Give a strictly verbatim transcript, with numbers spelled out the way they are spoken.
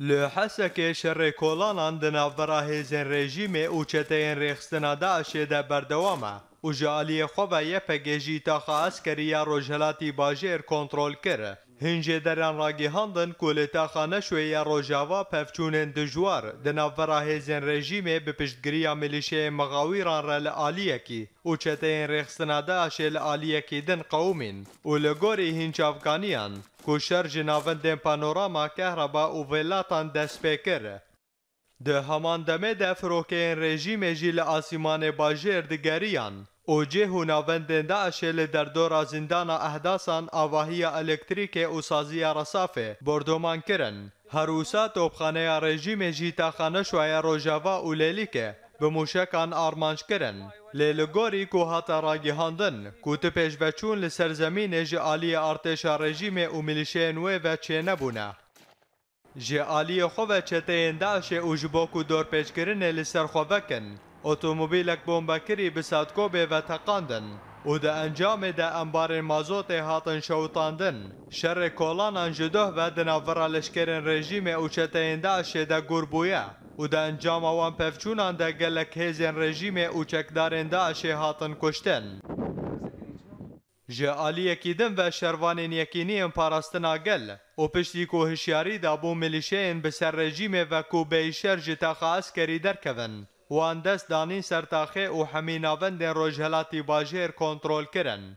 Li Hesekê şerê kolanan di navbera hêzên rejîmê û çeteyên rêxistina DAIŞê de berdewam e û ji aliyê xwe ve Y P G jî taxa eskerî ya rojhelatî bajêr kontrol kir. Hin jêderan ragihandin ku li taxa Neşwê ya rojava pevçûnên dijwar di navbera hêzên rejîmê bi piştgiriya milîşeyên mixawîran re li aliyekî û çeteyên rêxistina DAIŞê li aliyekî din qewimîn û li gorî hin çavkaniyan ku şer ji navendên panorama, kehreba û vêlatan dest pê kir. Di heman demê de firokeyên rejîmê jî li asîmanê bajêr digeriyan û cih û navendên DAIŞê li derdora zîndana Ehdasan avahiya elektrîkê û saziya Resafê bordoman kirin. Her wisa topxaneya rejîmê jî taxa Neşwaya Rojava û Lêlîkê bi mûşekan armanc kirin. Lê li gorî ku hate ragihandin ku ti pêşveçûn li ser zemînê ji aliyê artêşa rejîmê û milîşeyên wê ve çênebûne. Ji aliyê xwe ve çeteyên DAIŞê û ji bo ku dorpêçkirinê li ser xwe vekin, otomobîlek bombekirî bi Sadkobê ve teqandin û di encamê de embarên mazotê hatin şewitandin. Şerê kolanan ji doh ve di navbera leşkerên rejîmê û çeteyên DAIŞê de gûr bûye û di encama wan pevçûnan de gelek hêzên rejîmê û çekdarên DAIŞê hatin kuştin. Ji aliyekî din ve şervanên Yekîniyên Parastina Gel û piştî ku hişyarî dabû milîşeyên bi ser rejîmê ve ku bêyî şer ji taxa eskerî derkevin, wan dest danîn ser taxê û hemî navendên rojhelatî bajêr kontrol kirin.